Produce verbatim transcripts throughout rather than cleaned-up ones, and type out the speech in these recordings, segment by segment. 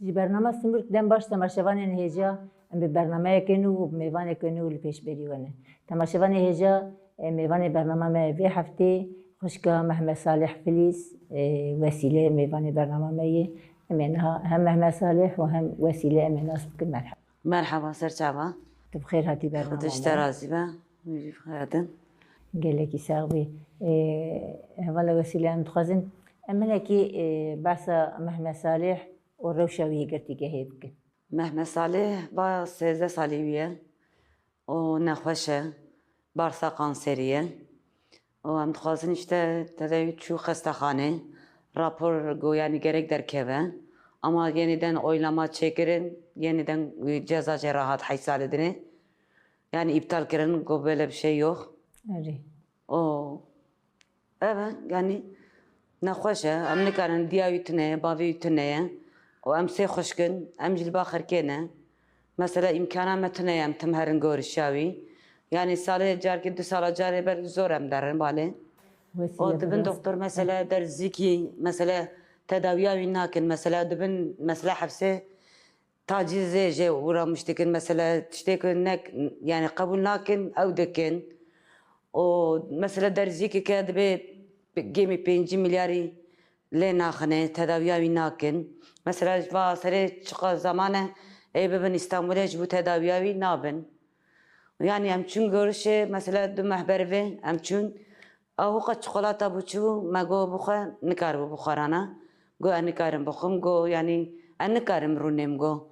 Ji bernama Sumurk dem baş temaşevanên hêja, em bi bernameyeke nû û bi mêvaneke nû li pêşberî we ne. Temaşevanê hêja, e, mêvanê bernama me vê heftê xwişka Mehmet Salih Filîz, e, Wesîle mêvanê bernama me yê. Em ê niha hem Mehmet Salih û hem Wesîle em ê nas bikin. Merheba. Merheba, ser çava. Tu bi xêr hatî bernama me. Xwedê ji te razî be. Wî jî bi xêr hatin. Gelekî sax bî. E, hevala Wesîle, em dixwazin em hinekî, e, behsa Mehmet Salih û rewşa wî yê girtîgehê bikin. Mehmet Salih va sêzdeh salî wî ye û nexweş e, barsa kanserî ye. Û em dixwazin işte tedawî çû xestexanê, rapor go yanî gerek derkeve. Ama yeniden oylama çêkirin, yeniden ceza jê re hat heşt salê dinê. Yani iptal kirin, go böyle bir şey yok. Erê. O, ev e, yani nexweş e, em nikarin, diya wî tune ye, bavê wî tune ye. Û em sê xwişk in, em jî li ba xerkê ne. Mesela îmkana me tune ye, em tim herin gorişa wî. Yani salê carkê, du sala carê ber zor em derin balê. Û dibin doktor mesela derzîkî, mesela tedawiya wî nakin, mesela dibin mesela hepsê tacîzê jê uğramış dikin, mesela tiştê ku ne, yani qebûl nakin, ew dikin. Û mesela derzîkeke dibe gemî pêncî milyarî lê naxine, tedawiya wî nakin. Mesela ji va serê çiqa zaman e, ê bibin Îstanbulê ji bo tedawiya wî nabin. Yani em çûn gorişê, mesela du meh berivê em çûn, ew hiqet çikolata bû çû, me got bixwe, nikaribû bixwarana. Got ez nikarim bixwim, got yani ez nikarim rûnêm, got.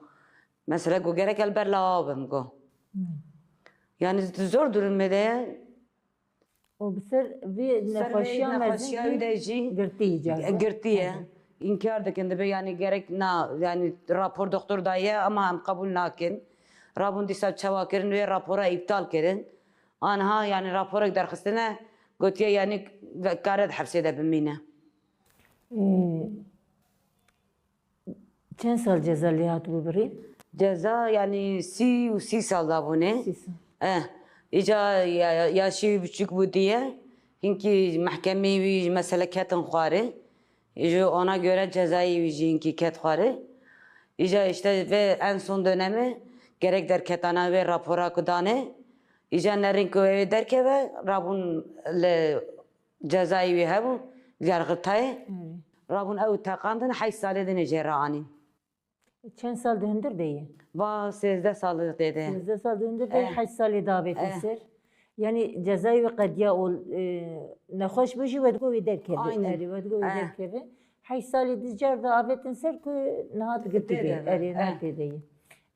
Mesela got gerek ez li ber lawa bim, got. Hmm. Yani zor durumê de ye. Û bi ser vê nexweşiya mezin jî girtî, girtî ye. Hı hı. Înkar dikin, dibe yani gerek na, yani rapor doktor daye ama em qebûl nakin. Rabûn dîsa çawa kirin, wê rapora îptal kirin. Anha yani raporek derxistine, gotiye yani kare di hepsê de bimîne. Ee, Çend sal ceza lê hatibû birîn? Ceza, yani sî û sî sal dabûne. Sî sal. Eh, îca ya-, yaşî wî biçûk bû diye. Hinkî mehkemê wî ji mesele ketin xwarê. Ji ona göre cezayê wî jî hinkî ket xwarê. Îca işte vê en son dönemi gerek derketana wê rapora ku dane. Îca nerîn ku wê derkeve, rabûn li cezayê wî hebû, yargıtayê. Evet. Rabûn ew teqandin, heşt salê dinê jê re anîn. Çend sal di hundir de ye? Va sêzdeh sal tê de. Sêzdeh sal di hundir de ye, eh, heşt salê davêtin, eh, ser. Yani cezayê wî qediya û, e, nexweş bû jî we digo wê derkeve. Aynen. Erê, we digo wê, eh, derkeve. Heşt salê di car de avêtin ser ku niha digirtî be. Tê de be, erê, eh, niha tê de ye.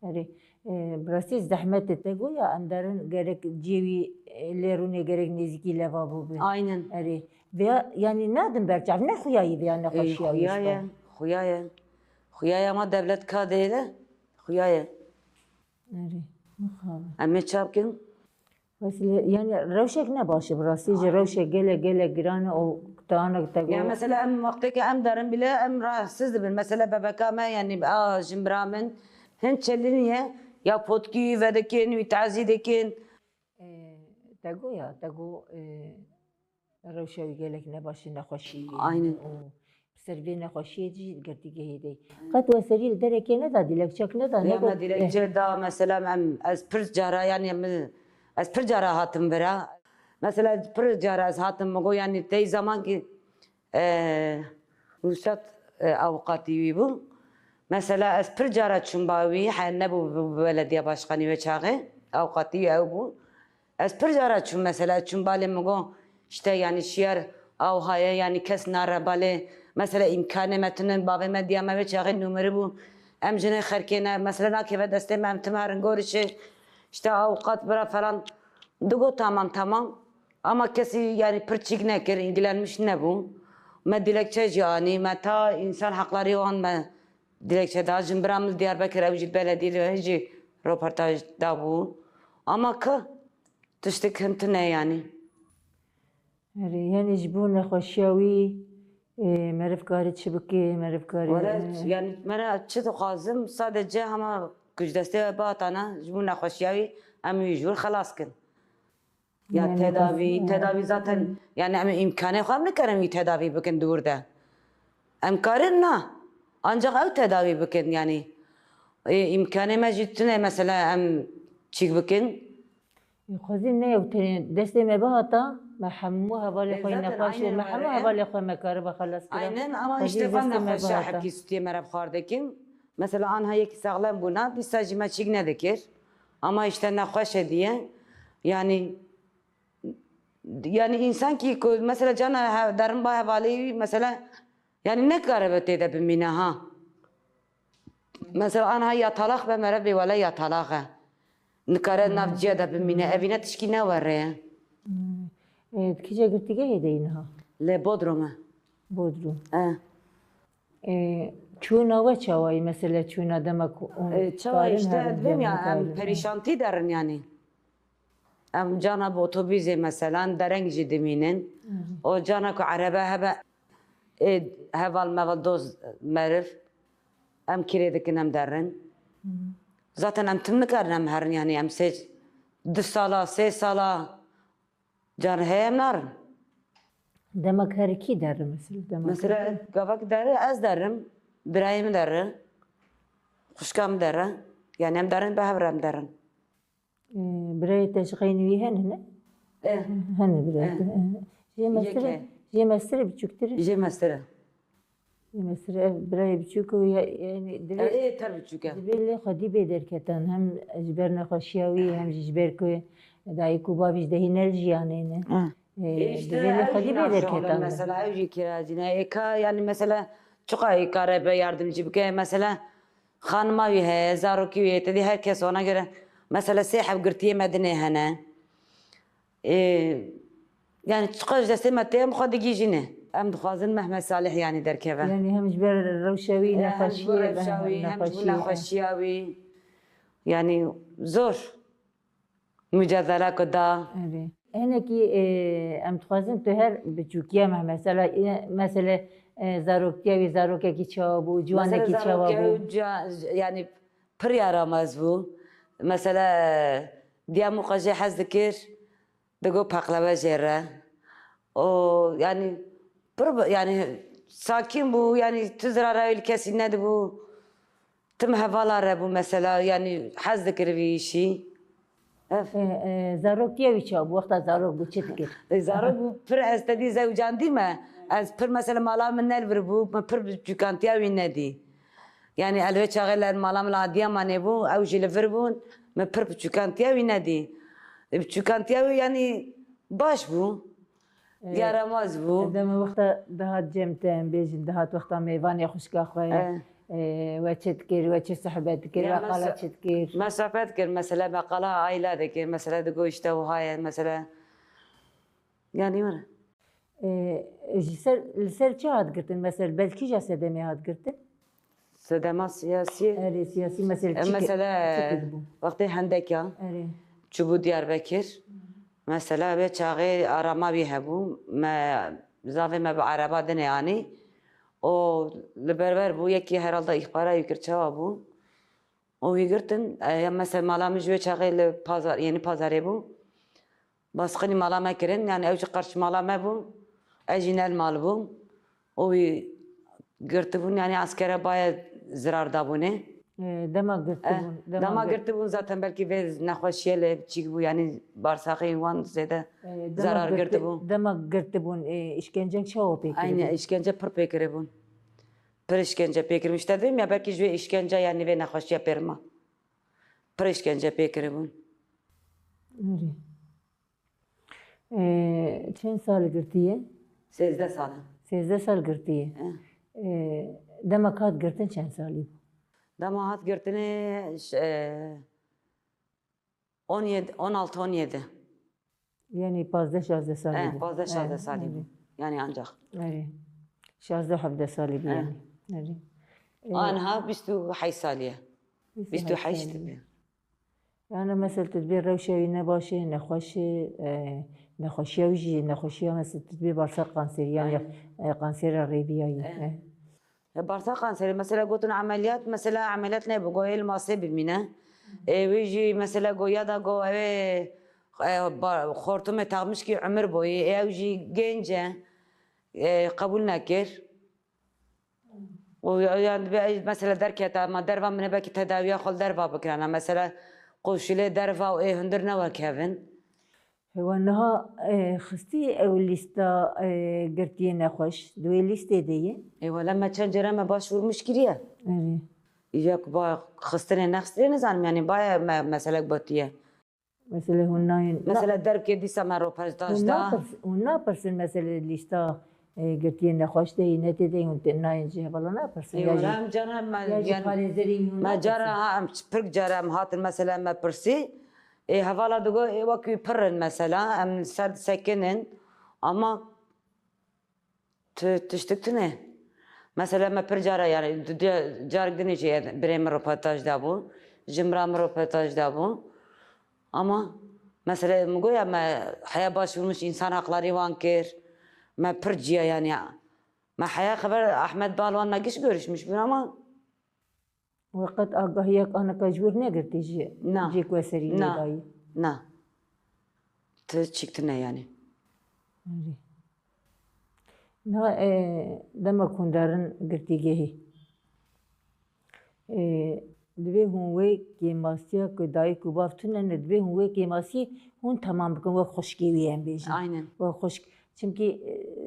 Erê, e, bi rastî zehmet e te goya, em derin gerek cihê wî, e, lê rûnê gerek nêzîkî levabo be. Aynen. Erê. Veya, yani nadin berçav, ne xuya ye veya nexweşiya wî işte. Xuya ye, xuya ye. Xuya ye ama devlet ka dê de, xuya ye. Erê, mixabin. Em ê ça bikin? Wesîle, yani rewşek ne baş e bi rastî, ji rewşek gelek, gelek giran e û tanek te got. Ya mesela em wextê ke em derin bile em rahatsiz dibin. Mesela bebeka me, yani a jinbira min hin çelî niye, ya potkî vedikin, wî tazî dikin. E, te got ya, te got, e, rewşa wî gelek ne baş e, nexweşî. Aynen. Û Bi ser vê nexweşiyê jî girtîgehê de. Qet we serî li derekê neda, dilekçek neda, ya me dilekçe da, mesela em, ez pir cara, yani min, ez pir cara hatim vira. Mesela pir cara ez hatim, min got, yani tey zaman ki, e, ruhsat, e, avukatî wî bû. Mesela ez pir cara çûm ba wî, he, nebû bi belediye başkanî wê çaxê, avukatî wî ew bû. Ez pir cara çûm mesela, çûm balê min got, işte yani şiyar aw haye, yani kes nare balê, mesela îmkanê me tune, bavê me diya me wê çaxê nûmeri bû. Em jinê xerkê ne, mesela nakeve destê me, em tim herin gorişê, işte avukat bira falan. Digot tamam, tamam. Ama kesî yani pir çîk nekir, ilgilenmiş nebû. Me dilekçe jî anî, me ta însan hakları wan me dilekçe da, jinbira min li Diyarbekir, ew jî belediyê jî roportaj dabû. Ama ka tiştik hin tune yani. Erê, yani ji bo nexweşiya wî, e, meriv karî çi bike, meriv karî, wele, e, yani me re çi dixwazim, sadece hema ku ji destê we bihatana, ji bo nexweşiya wî em wî ji wir xelas kin. Ya yani tedavî, tedavî zaten, yani em îmkanê xwe em nikarin wî tedavî bikin dûr de. Em karin na. Ancak ew tedawî bikin, yanî, e, îmkanê me jî tune, mesela, em çîk bikin. Xwezî ne ew tenê destê me bihata, me hemû hevalê xwe yî nexweş û me hemû hevalê xwe me karibe xelas kira. Aynen, ama işte van nexweşiya hepkî stûyê me re bi xwar dikin. Mesela, anha yekî saxlem bûna, dîsa jî me çîk nedikir. Ama işte nexweş e diye. Yanî, yanî însan kî ku mesela cana he-, derin ba hevalê wî, mesela, yanî nekaribe tê de bimîne ha. Mesela anha yatalak be, mere bê wele yatalak e. Nikare nav ciya de bimîne. Evîne tişkî ne were ye. Hmm. E, di kîja girtîgehê de yî niha? Lê Bodrum e. Bodrum. E. E, çûna we çawayî, mesela çûna dema ku hûn E, çawa karin işte herin, dibêm ya, em karin. Perîşantî derin yanî. Em cana bi otobîzê, mesela, dereng jî dimînin. Hı hı. O cana ku erebe hebe, ê, heval meval dost meriv, em kirê dikin, em derin. Hı hı. Zaten em tim nikarin em herin, yanî em sê, du sala, sê sala can heye em narin. Demek herî kî derin mesela? Demek Mesela gavak deri, ez derim, birayê min deri, xwişka min deri. Yanî em derin, bi hev re em derin. Ee, birayê te ji xeynî wî hene, ne? Eh. Hene birayê Eh. te. Eh. Jê mestir e, Yeke. Jê mestir e, biçûktir e? Jê mestir e. Jê mestir e, ev birayê biçûk û ya, yani divê, Eh, ê, ter biçûk e. Divê lê xwedî bê derketan. Hem ji ber nexweşiya wî, hem jî ji ber ku dayik û bavî ji dehî ne li jiyanê ne. Eh. Ee, Ê, işte, divê lê ev xwedî jî bê navşehole derketan. Mesela, ev jî kiracî ne. Ê, ka, yani, mesela, çiqa ê kare be yardimcî bike? Mesela, Xanima wî heye, zarokî wî heye, te dî her kes ona göre, mesela, sê heb girtiyê me dinê hene. Ê, yani çiqas ji destê me tê, em xwe digihîjîne. Em dixwazin Mehmet Salih, yani, derkeve. Yani hem ji ber rewşa wî, He, hem ji bo nexweşiyê, rewşa wî, hem ji bo nexweşiyê. Nexweşiya wî. Yani zor. Mücadele ku da. Erê. Hinekî, e, em dixwazin tu her biçûkiya me, mesela, e, mesele, e, zaroktiya wî, zarokekî çawa bû, ciwanekî çawa bû? Mesela zaroktiya wî ca-, yani pir yaramaz bû. Mesela, diya min xwe jê hez dikir, digot paqlewe jê re. O, yani, pir bi-, yani, sakin bû, yani, tu zirara wî li kesî nedibû. Tim hevala re bû mesela, yanî hez dikir vî îşî. Ev. E, e, zaroktiya wî çawa bû? Wexta zarok bû çi dikir? E, zarok bû, pir ez te dî zewcandî me. Ez pir mesela mala min ne li vir bû, min pir biçûkantiya wî nedî. Yanî ez li wê çaxê li mala min li Adiyamanê bû, ew jî li vir bûn, min pir biçûkantiya wî nedî. E, biçûkantiya wî yanî baş bû. E, Yaramaz bû. Dema wexta dihat cem te, em bêjin, dihat wexta mêvanê xwişka xwe, E. e, we çi dikir, we çi sohbet dikir, Ya we qala mes-, çi dikir? Me sohbet kir, mesela me qala aîla dikir, mesela digot işte wiha ye, mesela. Yanî were. E, ji ser, li ser çi hat girtin? Mesela, belkî ja sedemê hat girtin? Sedema siyasî. Erê, siyasî mesele E, çi ki-, mesele çi kiribû? Wextê hendeka Erê. çûbû Diyarbekir. Mesela wê çaxê arama wî hebû. Me, zavê me bi araba dinê anî. O li berber bû, yekî herhalde îxbara wî kir, çawa bû? O wî girtin, e, ya mesela mala min ji wê çaxê li pazar, yeni pazarê bû. Basqinî mala me kirin, yani ew jî qarşî mala me bû, ez jî ne li mal bûm. Û wî girtibûn, yani askere baye zirar dabûnê. E, dema girtibûn, Eh, dema dema gir- girtibûn zaten belkî vê nexweşiyê li çîk bû, yani barsaqê wan zêde E, dema zarar girti-, girtibû. Dema girtibûn, e, îşkence çawa pê kiribû? Aynen, îşkence pir pê kiribûn. Pir îşkence pê kiribûn. Îşte dibêm ya belkî ji wê îşkence, yani vê nexweşiya pê re ma. Pir îşkence pê kiribûn. Erê. Ee, çend sal girtiye? Sêzdeh sal e. Sêzdeh sal girtiye. Eh. Ee, dema hat girtin çend salî bû? Dema hat girtinê, ş-, e, on yedi, on altı, on yedi. Yani pazdeh şazdeh salî Eh, bû. pazdeh şazdeh Eh, salî bû. Erê. Yani ancak. Erê. Şazdeh hevdeh salî bû Eh. yani. Erê. Ee, Anha bîst û heşt salî ye. Bîst û heşt salî. Bîst û heşt dibe. Yani mesela tu dibê rewşa wî ne baş e, nexweş e, e, nexweşiya wî jî, nexweşiya mesela tu dibê barsak kanserî, yani, Aynen. e, kansera rêviyayî. Evet. E. E, barsak kanseri, mesela gotin ameliyat, mesela ameliyat nebû, go ê li masê bimîne. E, wî jî mesela go ya da go ew ê, e, ba-, xortumê takmişkî umir boyu, e, ew jî genc e, e, qebûl nekir. û ya, yan divê ey mesela derkete, ma derva min ê belkî tedawiya xwe li derva bikirana. Mesela qoşûlê derva û ê hundir ne wek hev in. Hewa niha, e, xistî ew lîsta, e, girtiyê nexweş, di wê lîstê de ye? Ê wele me çend cara me başvurmiş kiriye. Erê. Ya ku ba xistinê nexistinê nizanim, yanî baye me meselek gotiye. Mesela hûn nayên, na- Mesela derbkê dîsa me roportaj hûn da. Napirsin, hûn napirsin mesela lîsta, e, girtiyên nexweş de yî, ne tê de yî, hûn tê-, nayên ji hevala napirsin. Ê, ya wala jî, em cara me, ya jî yan-, parêzerê yî hûn me napirsin. Cara ha, em ç-, pirk cara em hatin mesela me pirsî. Ê, hevala digo, ê, wek wî pir in mesela, em li ser disekinin. Ama Ti-, tiştik tune. Mesela me pir cara, yani, di-, di-, carek dinê jî birê min roportaj dabû, ji min re min roportaj dabû. Ama mesela min goya me heya başvurmuş insan hakları wan kir. Me pir ciya, yani, me heya xeber Ahmet Balwan me giş görüşmüş bûn ama We qet agahiyak anaka ji wir negirtî ji Na. cê ku we serî Na. lê dayî? Na. Ti çîk tune yani. Erê. Na, e, dema ku hûn derin girtîgehê. E, divê hûn wê kêmasiya ku dayik û bav tune ne, divê hûn wê kêmasiyê hûn temam bikin, wek xwişkê wî em bêjin. Aynen. Wek xwişk-, çimkî,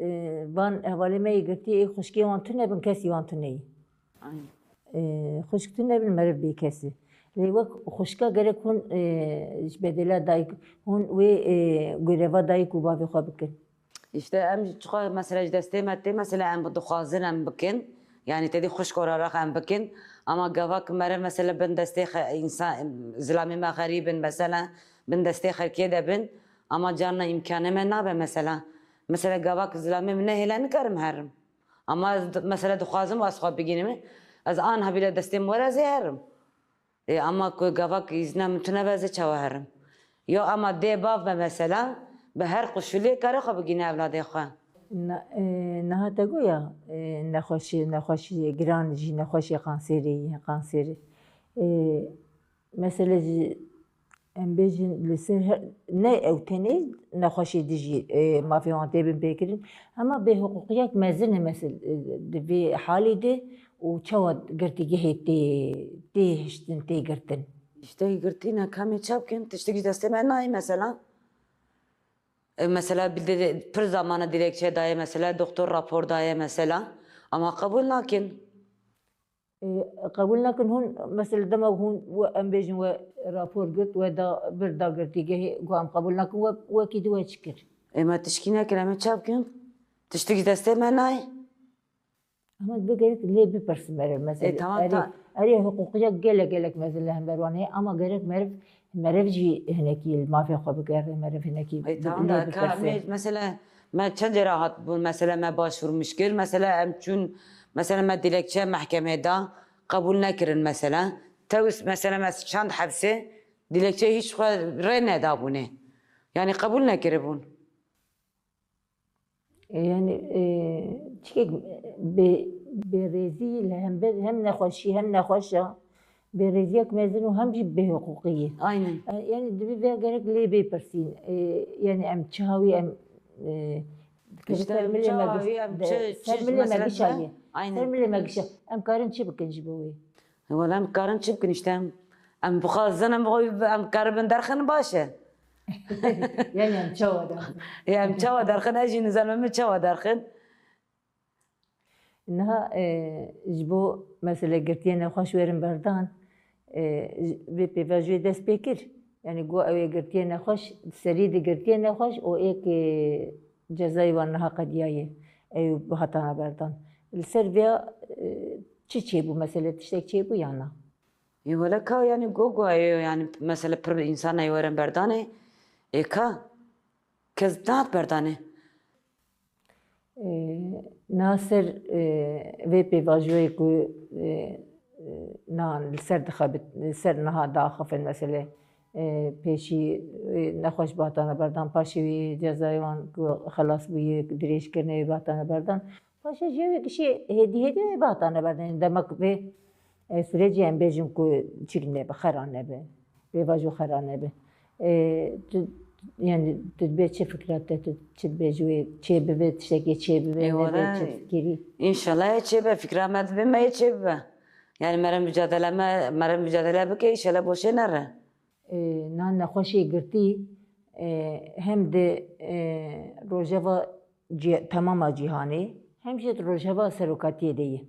e, van hevalê me yê girtî ê xwişkê wan tune bin, kesî wan tune yî. Aynen. E, xwişk tune bin, meriv bê kesî. Lê wek xwişka gerek hûn, e, ji bedela dayik, hûn wê, e, goreva dayik û bavê xwe bikin. Îşte em ji xwe mesela ji destê me tê, mesela em dixwazin em bikin. Yani tedî xwişk orarak em bikin. Ama gava ki meriv mesela bin destê xe-, însan, zilamê me xerîb in mesela, bin destê xelkê de bin. Ama carna îmkanê me nabe mesela. Mesela gava ki zilamê min nehêle nikarim herim. Ama ez di-, mesela dixwazim ez xwe bigînim. Ez anha bile destê min were ez ê herim. Ê, ama ku gavak îzna min tune be ez ê çawa herim? Ya ama dê bav be mesela, bi her koşulê kare xwe bigîne evladê xwe. Na-, e, niha te goya, e, nexweşî, nexweşî giran jî, nexweşî kanserê yî, kanserê. E, Mesele jî, em bêjin, li ser he-, ne ew tenê nexweşê dijî, e, mafê wan tê binpêkirin, hema bêhiqûqiyek mezin e, mesel-, e, di vê halê de û çawa girtîgehê tê, tê hiştin, tê girtin? Îşte girtî ne kamê çav kin, tiştik ji destê me nayê mesela. E, mesela bi dile-, pir zamana dilekçe daye mesela, doktor rapor daye mesela. Ama qebûl nakin. E, qebûl nakin hûn, mesela dema hûn we, em bêjin we rapor girt, we da, bir da girtîgehê, got em qebûl nakin, we, wekî di we çi kir? Ê me tişkî nekir, em ê çav kin? Tiştik ji destê me nayê. Ama bi gerek lê bipirsin meriv, mesela. Ê, tamam, erê, ta- erê hiqûqiya gelek, gelek mezin li hember wan heye, ama gerek meriv, meriv jî hinekî li mafê xwe bigere, meriv hinekî Ê, bi-, tamam lê da, ka bipirse. Em ê, mesela, me çend cara hat bûn, mesela, me başvurmuş kir, mesela, em çûn, mesela, me dilekçe mehkemê da, qebûl nekirin, mesela. Tewis, mesela, me şand hepsê, dilekçe hiç xwe rê nedabûnê. Yani qebûl nekiribûn. Yani, e, çikek bê-, bêrêzî li hember hem nexweşî hem nexweşa, bêrêziyek mezin û hem jî bêhiqûqî ye. Aynen. E, yani divê vê gerek lê bê pirsîn. E, yani em çi hawî em, e, dikevin İşte ser em milê çi me hawî, giş-, em de, çi, ser çi milê me mesela gişa ne? Ye. Aynen. Ser milê me gişa. Em karin çi bikin ji bo wê? Wala em karin çi bikin işte em, em bixwazin em xwe em karibin derxin baş e. Yani em çawa derxin? Ya em çawa derxin, ez jî nizanim em çawa derxin. Niha, e, ji bo mesele girtiyê nexweş werin berdan, e, ji, vê pêvajoyê dest pê kir. Yani got ew ê girtiyê nexweş, serî di girtiyê nexweş û ê ke cezayê wan niha qediyaye, ew hatana berdan. Li ser vêya, e, çi çêbû mesele, tiştek çêbû ya na? Ê wele ka yani go go eyo yani mesele pir însan ey werin berdanê. Ê ka kes nehat berdanê. E, na ser, e, vê pêvajoyê ku, e, e, nan li ser dixebit, li ser niha daxifin mesele, e, pêşî, e, nexweş bi hatana berdan, paşê wî cezayê wan ku xelas bûye, dirêjkirine wê bi hatana berdan. Paşê jê wê gişê hêdî hêdî wê bi hatana berdan. Demek vê, e, sürecê em bêjin ku çik nebe, xera nebe. Pêvajo xera nebe. E, tu Yani tu dibê çi fikra te, tu çi dibê ji wê çê bibe, tiştekê çê bibe, Ê, nebe, were, çi fikirî? Înşallah ê çê be, fikra me dibê me ê çê bibe. Yani mere mücadele me, mere mücadele bike, înşallah boşê nere. E, niha nexweşê girtî, e, hem di, e, rojeva cî-, temama cîhanê, hem jî di rojeva serokatiyê de ye.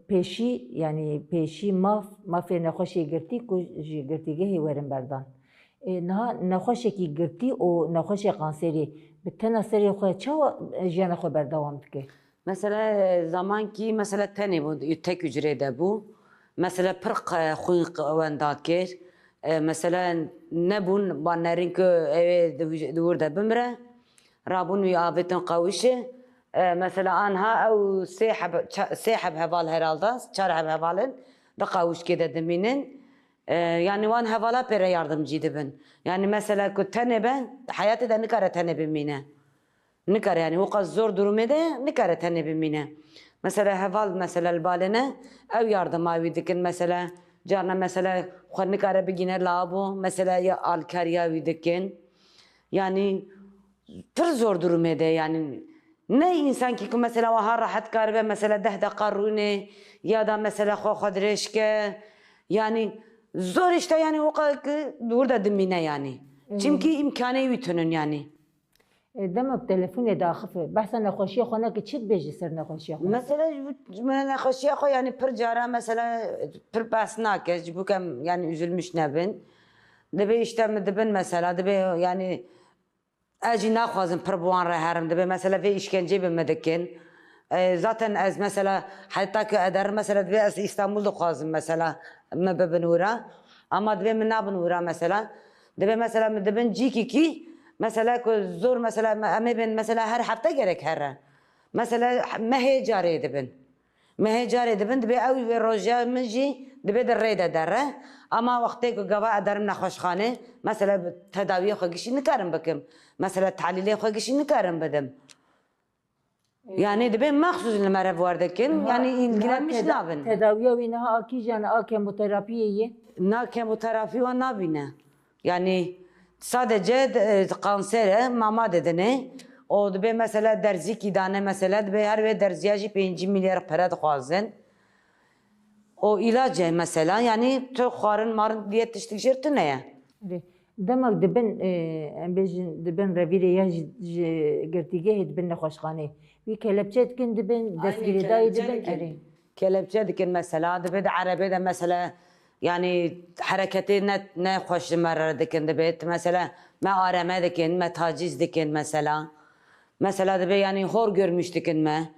Pêşî, yanî pêşî maf, mafê nexweşê girtî ku ji girtîgehê werin berdan. E, niha nexweşekî girtî û nexweşê kanserê bi tena serê xwe çawa jiyana xwe berdewam dike? Mesela, e, zamankî, mesela, tenê bû, tek hücrê de bû. Mesela, pir q-, xwîn q-, wenda kir. E, mesela, nebûn ba nerin ku ew ê di hüc-, di wir de bimire. Rabûn wî avêtin qawişê. E, mesela, anha ew sê heb, ça-, sê heb heval herhalde, çar heb hevalin di qawişkê de dimînin. E, yani wan hevala pê re yardimcî dibin. Yani, mesela, ku tenê be, heyatê de nikare tenê bimîne. Nikare, yani, weka zor durumê de nikare tenê bimîne. Mesela heval, mesela, li balê ne, ew yardima wî dikin, mesela, carna, mesela, xwe nikare bigîne labo, mesela, ya alkariya wî dikin. Yani, pir zor durumê de, yani, ne însankî ku, mesela, wiha rehet karibe, mesela, deh deqa rûnê, ya da, mesela, xwe xwe dirêj ke. Yani, zor işte, yani, weka ki dûr de dimîne, yani. Evet. Çimkî îmkanê wî tunin, yani. E, dema ku telefonê diaxife, behsa nexweşiya xwe nake, çi dibêje ser nexweşiya xwe? Mesela, ji bo nexweşiya xwe, yani, pir cara, mesela, pir behs nake, ji bo ke em, yani, üzülmüş nebin. Dibê, işte, min dibin, mesela, dibê, yani, ez jî naxwazim pir bi wan re herim, dibê, mesela, vê îşkenceyê bi min dikin. E, zaten ez, mesela, heta ku ederim, mesela, dibê ez Îstanbul dixwazim, mesela, min bibin wira. Ama dibê min nabin wira, mesela. Dibê, mesela, min dibin cîkî kî, mesela, ku zor, mesela, me, em ê bên, mesela, her hefte gerek here. Mesela, mehê carê dibin. Mehê carê dibin, dibê ew vê roja min jî dibê di rê de dere. Ama wextê ku gava ederim nexweşxanê, mesela, tedawiyê xwe gişî nikarim bikim. Mesela, tehlîlê xwe gişî nikarim bidim. Yani dibê mexsûs li me re bi wer dikin, yani ilgilenmiş nabin. Tedawiya wî niha a kîjan a kemoterapiyê ye? Na kemoterapî wan nabîne. Yani sadece de, e, kanser e, mama didine. O dibê mesela derzîkî dane mesela, dibê her wê derziya jî pêncî milyar pere dixwazin. O îlac e mesela, yani tu xwarin marin diye tiştik jêr tune ye. Erê. Demek dibin, e, em bêjin, dibin revîrê yan ji, ji girtîgehê dibin nexweşxanê. Wî kelepçe dikin dibin, destgirêdayî dibin, erê. Kelepçe dikin mesela, dibê di erebê de mesela, yani hereketê ne, ne xweş li me re dikin dibê. Mesela me areme dikin, me taciz dikin mesela. Mesela dibê yani hor görmüş dikin me.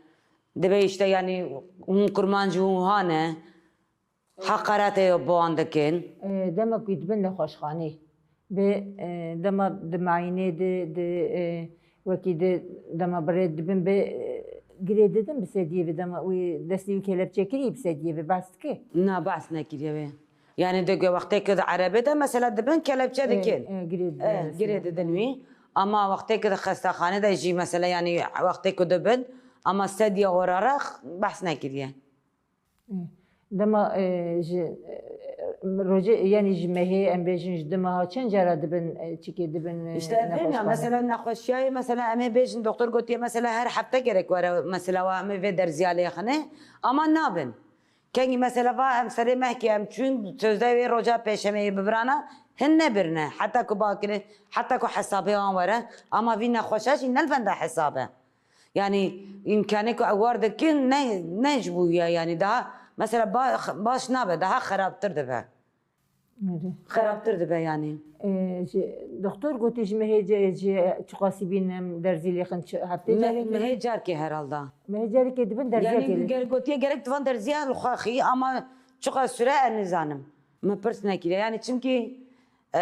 Dibê işte yani hûn kurmancî hûn hane. Heqaretê bi wan dikin. E, dema ku dibin nexweşxanê, bi, e, dema di mayînê di, di, e, wekî di dema birê dibin bi, e, girê didin bi sediyê bi dema wî destê wî kelepçe kirî bi sediyê bi behs dike? Na, behs nekiriye wê. Yani de wextê ku di erebê de mesela dibin kelepçe dikin. E, e, girê didin, e, girê didin wî. Ama wextê ku di xestaxane de jî mesela yani wextê ku dibin ama sediya orarak behs nekiriye. Dema, e, ji, e, rojê, yani ji mehê, em bêjin ji du meha çend cara dibin, e, çikê dibin, e, işte, nexweşxane? Mesela nexweşiyayê, mesela em ê bêjin, doktor gotiye, mesela her hefte gerek were, mesela wa em ê vê derziya lêxine, ama nabin. Kengî mesela va em serê mehkê em çûn, sözde wê roja pêşemeyê bibirana, hin nebirine. Heta ku bakire, heta ku hesabê wan were, ama vî nexweşa jî ne li benda hesabe. Yani îmkanê ku ew war dikin ne, ne ji bo ya, yani daha mesela ba-, baş nabe, daha xerabtir dibe. Erê. Xerabtir dibe yani. E, ji, doktor gotî ji mehê ce-, ji çiqasî bînim derzî lêxin çi heftê carkê? Mehê carkê herhalde. Mehê carkê dibin derziya. Yani ger gotiye gerek divan derziya li xwe xî ama çiqas süre ez nizanim. Min pirs nekiriye. Yani çimkî, e,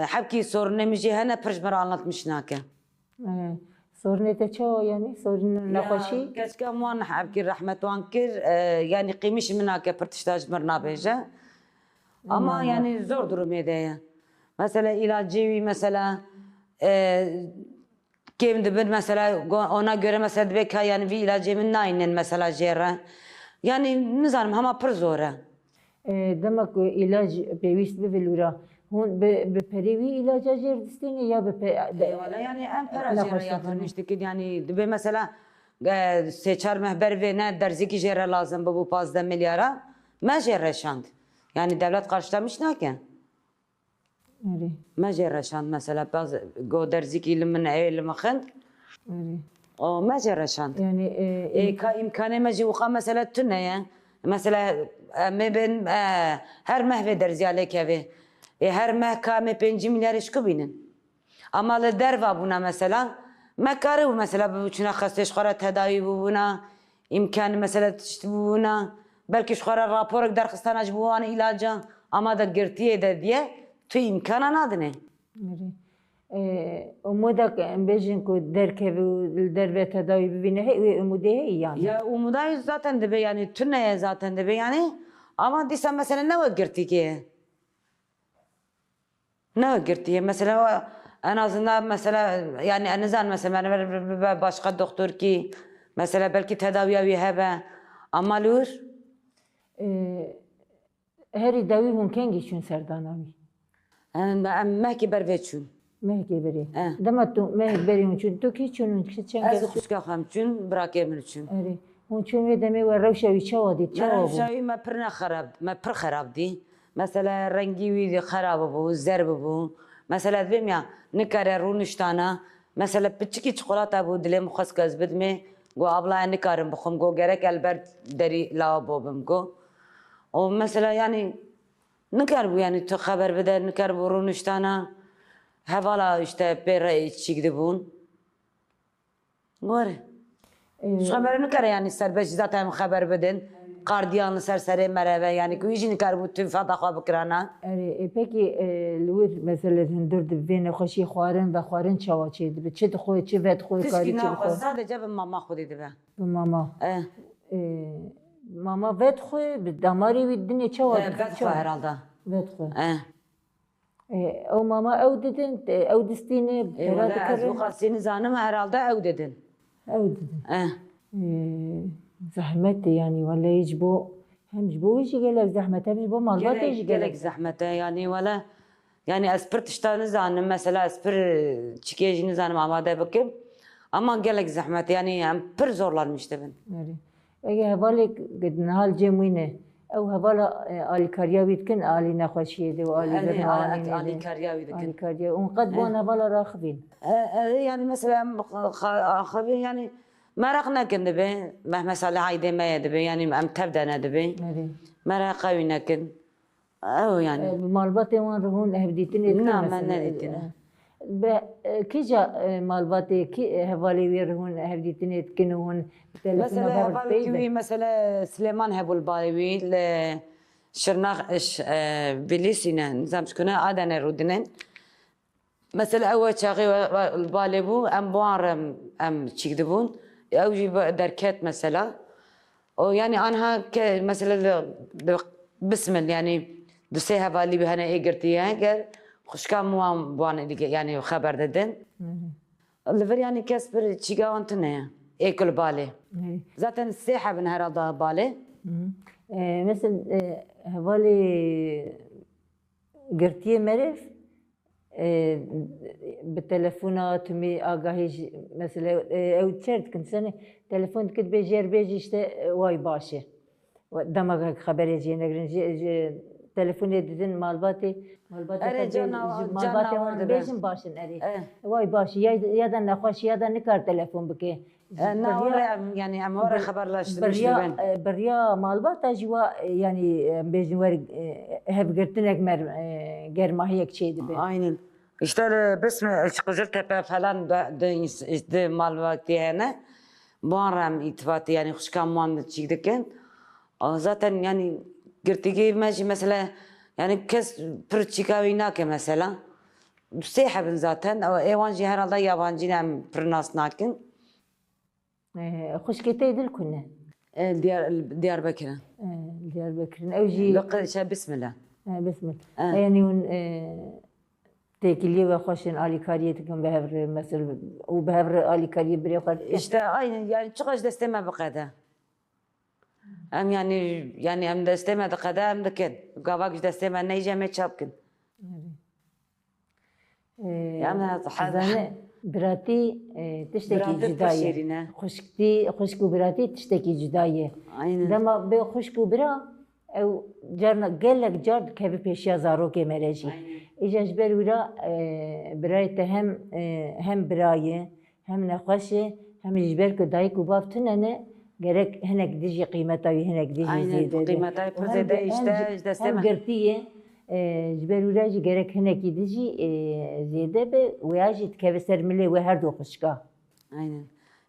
hebkî sorunê min jî hene pir ji min re anlatmiş nake. E, sorunê te çawa yani? Sorun nexweşî? Ya, keçika wan hebkî rehmet wan kir, e, yani qîmiş min nake pir tişta ji min nabêje. Ama yani zor durumê de ye. Mesela ilacê wî mesela, e, kêm dibin mesela go-, ona göre mesela dibe ka yani vî ilacê min nayînin mesela jê re. Yani nizanim hema pir zor e. E, dema ku îlac pêwîst bibe li wira, Hûn bi, bi perê wî îlaca jê re distînê ya bi pe-, bi Ê, wele, yani, em pera jê re nexweşa yatırmış dikin. Yani, dibe mesela, e, sê çar meh ber vê ne derzikî jê re lazim bibû pazdeh milyara, me jê re şand. Yani, devlet karşılamış nake. Erê. Me jê re şand mesela, baz-, go derzikî li min, ê li min xind. Erê. O me jê re şand. Yani, e, Ê, im- ka îmkanê me jî wiqa mesela tune ye. Mesela, e, me bên, e, her meh vê derziya lê kevê. Ê, her meh ka me pêncî milyarê ji ku bînin? Ama li derva bûna mesela, me karibû mesela biçûna xestê ji xwe re tedawî bûbûna, îmkan mesela tişt bûbûna, belkî ji xwe re raporek derxistana ji bo wan îlaca, ama de girtiyê de diye tu îmkana nadinê. Erê. Ê, umûdek em bêjin ku derkeve û li derve tedawî bibîne, hey, wê umûdê heye yan? Ya umûda zaten dibe, yani tune ye zaten dibe, yani ama dîsa mesela ne wek girtîkê ye. Ne girtiye. Mesela, en azından mesela, yani, en azından mesela, ben, ben, ben, ben başka doktor ki, mesela, belki tedaviya wî hebe. Ama li wir? Ee, herî dawî hûn kengî çûn serdana wî? Em, em mehkî ber vê çûn. Mehkê berê. Eh. Dema tu mehek berê hûn çûn, tu kî çûn hûn çi çend Ez kes û çûn? Xwişka xwe em çûn, birakê min çûn. Erê. Hûn çûn wê demê we rewşa wî çawa dît? Me Çawa bû? Rewşa wî me pir ne xerab, me pir xerab dî. Mesela rengî wî xera bibû, zer bibû. Mesela dibêm ya, nikare rûniştana. Mesela piçikî çikolata bû, dilê min xwest ku ez bidimê. Got, "Abla, ez nikarim bixwim." Got, "Gerek el ber derî lavabo bim." Got. O mesela yani nikaribû yani tu xeber bide, nikaribû rûniştana. Hevala işte pê re çîk dibûn. Were. Ee, Ji xwe mere nikare, yani serbest jî zaten em xeber bidin. Qardiyan li ser serê mere be, yani ku wî jî nikaribû tu feda xwe bikirana. Erê, e, pekî, e, li wir mesele hundir di vê nexweşî xwarin, vexwarin çawa çê dibe? Çi dixwe, çi vedixwe, karî Tişkî çi naxwe, dixwe? Sadece bi mama xwedî dibe. Bi mama. Eh. E, mama vedixwe, bi damarê wî dinê çawa Eh, dixwe? Vedixwe herhalde. Vedixwe. Eh. E, ew mama ew didin, e, ew distîne, E, pera wele ez dikirin. Bu qasî nizanim, herhalde ew didin. Ew didin. Eh. E, zehmet e yani, wele ji bo, hem ji bo wî jî gelek zehmet, hem ji bo malbatê Gelek, jî gelek gelek. Zehmet e yani, wele, yani ez pir tişta nizanim, mesela ez pir çikê jî nizanim amade bikim. Ama gelek zehmet, yani em pir zorlanmış dibin. Erê. Ege hevalê niha li cem wî ne. Ew hevala, e, alîkariya wî dikin, alî nexweşiyê de û alî Erê, birna a-, anînê de. Alîkariya wî dikin. Alîkariya. Hûn qet bi wan Eh. Hevala raxivîn? E, e, yani mesela em xa-, xa-, axivîn yani meraq nekin dibe. Mehmet Salih aydê me ye dibe. Yani em tev de ne dibe. Erê. Meraq wî nekin. Ew yani. E, bi malbatê wan re hûn hevdîtinê dikin? Na, me mesela, nedîtine. E, be, e, kîja, e, malbatê, kî, e, hevalê wê re hûn hevdîtinê dikin û hûn bi telefona Mesela ve hevalekî peyv wî, de? Mesela Silêman hebû li balê wî, li Şirnax, e, ş-, e, Bilîsî ne, nizam ji ku ne, Adene rûdine. Mesela ew çaxê we, we, li balê bû, em bi wan re em, em çîk dibûn. Ew jî bi-, derket mesela. O, yani, anha ke, mesela, li, li Bismil, yani, du sê hevalî bi hene ê girtiye, ger xwişka min wan, bi wan êdî, yani, xeber didin. Hı hı. Li vir, yani, kes bir çîka wan tune ye. Ê ku li balê. Hı. Zaten sê hebin herhalde balê. Hı. E, mesela, e, hevalê girtiyê meriv, e, bi telefona tumî agahî ji, mesela, e, ew çer dikin, sene telefon dikit bê jêr bêjî işte, e, way baş e. Dema xeberê jê negirin, ji, ji telefonê didin malbatê, malbatê Erê, xwe bê-, cana-, ji malbatê canawer wan dibe. Bêjin baş in erê. Eh. Way baş, ya, ya da nexweş, ya da nikar telefon bike. E, na, Beriya, were em, yani em were ber-, xeberleştirmiş beriya, dibin. E, beriya malbata jî wa, e, yani, e, em bêjin wer, e, hevgirtinek mer-, e, germahiyek çê dibe. Aynen. İşte, e, Bismil, e, Qiziltepe falan da, de, ins-, de malbatê hene. Bi wan re em îtibatê, yani xwişka wan çîk dikin. A, zaten yani girtîgehê me jî mesela, yani kes pir çîka wî nake mesela. Sê hebin zaten. Ê wan jî herhalde yabancî ne, em pir nas nakin. Ee, xwişkê te dil ku ne? E, Diyar-, Diyarbekir e. Ee, Diyarbekir e. Ew jî Li qi-, şey, Bismillah. Ee, Bismillah. E. E, yani hûn, e, têkiliyê we xweş in, alîkariyê dikin bi hev re, mesela, û bi hev re alîkariyê birê xwe dikin? İşte aynı, yani çiqas destê me biqede. Em yani, yani em destê me diqede, em dikin. Gava ji destê me neyce, em ê çap kin. Erê. Em zane, biratî, e, tiştekî cuda ye. Xwişktî, xwişk û biratî tiştekî cuda ye. Aynen. Dema bê xwişk û bira, ew carna, gelek car dikeve pêşiya zarokê me re jî. Aynen. Îja ji ber wira, e, birayê te hem, e, hem bira ye, hem nexweş e, hem jî ji ber ku dayik û bav tune ne, gerek hinek dijî qîmeta wî hinek dijî zêde be. Aynen, qîmeta wî pir zêde, îşte, ji destê me. Hem girtî ye, e, ji ber wira jî gerek hinekî dijî, e, zêde be, wêya jî dikeve ser milê we her du xwişka. Aynen.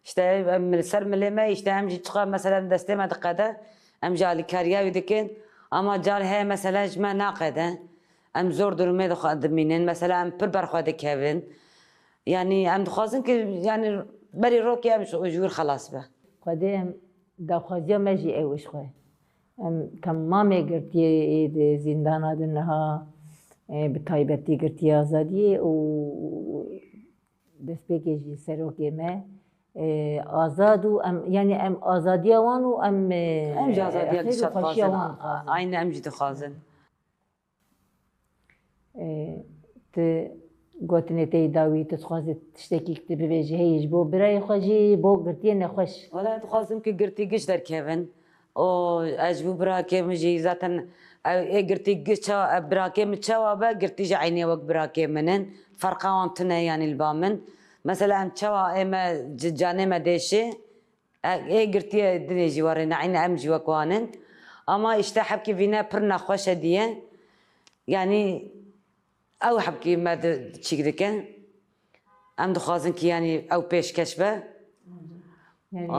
Îşte em li ser milê me, îşte em jî çiqa mesela destê me diqede, em jî alîkariya wî dikin, ama car heye mesela ji me naqede. Em zor durumê de xwe dimînin. Mesela em pir ber xwe dikevin. Yanî em dixwazin ki yanî berî rokê em ji, ji wir xelas be. Xwedê em daxwaziya me jî ew ji xwe. Em temamê girtiyê ê di zîndana de niha, e, bi taybetî girtiya azadiyê û destpêkê jî serokê me, e, azad û em, yanî em azadiya wan û em, e, Em jî azadiya xêr û dişa xweşiya dixwazin. Wan dixwazin. Aynen em jî dixwazin. E, tu gotinê te yê dawî, tu dixwazî tiştekî tu bibêjî, heyî ji bo birayê xwe jî, bo girtiyê nexweş? Wela dixwazim ku girtî giş derkevin. O, ez ji bo birakê min jî zaten ew ê girtî giş çawa, ev birakê min çawa be, girtî jî eynê wek birakê min in. Ferqa wan tune yanî li ba min. Mesela em çawa ê me ci-, canê me dêşê, E, ê girtiyê dinê jî were, ne eynî em jî wek wan in. Ama îşte hebkî vîne pir nexweş e diye. Yanî ew hebkî me di çîk dike. Em dixwazin ki yanî ew pêşkeş be. Yanî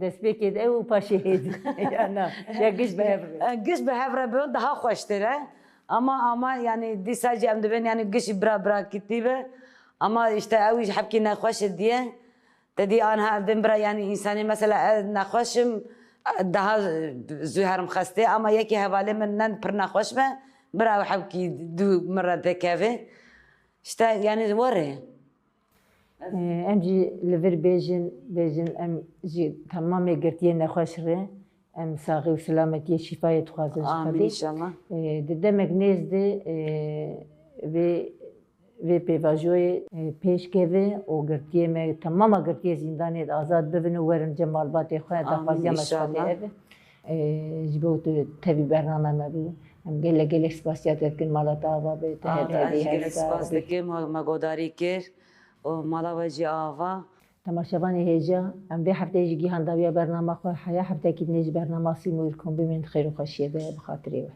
destpêkê de ew û paşê hê de. Ya na, ya giş bi hev re. E, giş bi hev re be, daha xweştir e. Ama, ama yanî dîsa jî em dibên yanî giş bira birakîtî be. Ama îşte ew jî hebkî nexweş e diye. Te dî anha evdin bira, yanî însanê mesela ez nexweş im, daha zû herim xestê, ama yekî hevalê min ne pir nexweş be, bira ew hebkî dû min re dekeve. Îşte yanî were. Em jî li vir bêjin, bêjin em ji temamê girtiyê nexweş re, em saxî û selametiyê şîfayê dixwazin ji Xwedê. Amîn înşallah. Di demek nêz de, vê vê pêvajoyê, e, pêş keve û girtiyê me, temama girtiyê zîndanê de azad bibin û werin cem malbatê xwe, daxwaziya me ji Xwedê ev e. E, ji bo tu tevî bername me bû. Em gelek gelek spasiya te dikin, mala te ava be, te her hebî, her spas dikim, me godarî kir û mala we jî ava. Temaşevanê hêja, em vê hefteyê jî gihan dawiya bernama xwe, heya heftekî dinê ji bernama Sîmûr kom bimînin xêr û xweşiyê de bi xatirê we.